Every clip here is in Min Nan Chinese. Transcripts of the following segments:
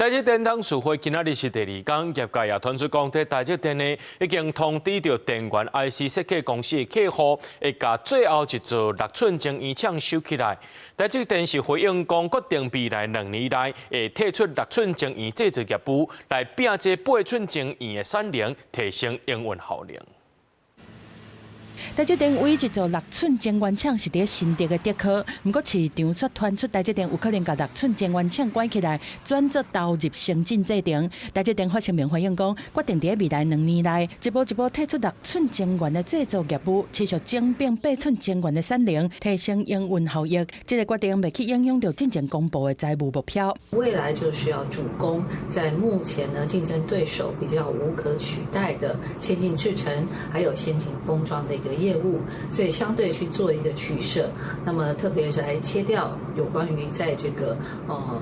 台積電董事會今仔日是第二工，業界也傳出講，這台積電呢已經通知著電源 IC 設計公司的客戶，會共最後一座六寸晶圓廠收起來。台積電是回應講，決定未來2年內會退出六寸晶圓製造業務，來拼這八寸晶圓的產能，提升營運效能。台積電唯一一座六寸晶圓廠是佇新竹的竹科，毋過市場卻傳出台積電有可能共六寸晶圓廠關起來，轉做投入先進製程。台積電發聲明回應講，決定佇未來兩年內，一步一步退出六寸晶圓的製造業務，持續整併八寸晶圓的產能，提升營運效益。這個決定袂去影響著進前公布的財務目標。未來就是要主攻在目前呢競爭對手比較無可取代的先進製程，還有先進封裝的一個業務，所以相對去做一個取捨，那麼特別是來切掉有關於在這個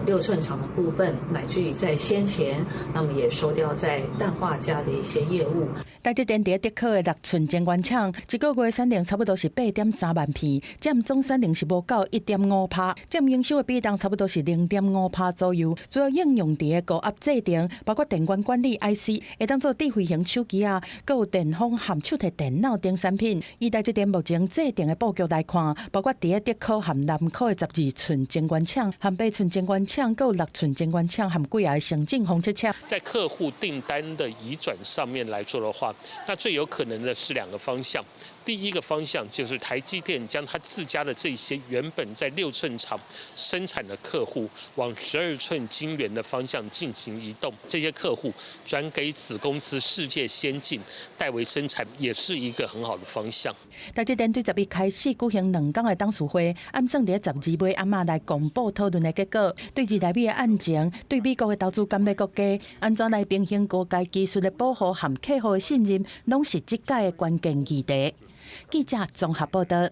六寸廠的部分，乃至於在先前，那麼也收掉在氮化鎵的一些業務。台積電佇竹科的六寸晶圓廠，一個月產能差不多是8.3萬片，佔總產能是無夠1.5趴，佔營收的比重差不多是0.5趴左右。主要應用佇高壓製程，包括電源管理 IC，會當做智慧型手機啊，閣有電風和手提電腦等產品。以台積電目前制定的布局來看，包括佇竹科和南科的12寸晶圓廠、和八寸晶圓廠，閣有六寸晶圓廠和幾个先進封測廠。在客戶訂單的移轉上面來說的話，那最有可能的是兩個方向。第一個方向就是台積電將他自家的這些原本在六寸廠生產的客戶往12寸晶圓的方向進行移動，這些客戶轉給子公司世界先進代為生產，也是一個很好的方向。台積電對10日開始舉行2工的董事會，按算佇12尾暗仔來公布討論的結果。對二納米的案情，對美國的投資敢欲國家，按怎來平衡高階技術的保護和客戶的信任，攏是這屆的關鍵議題。記者綜合報道。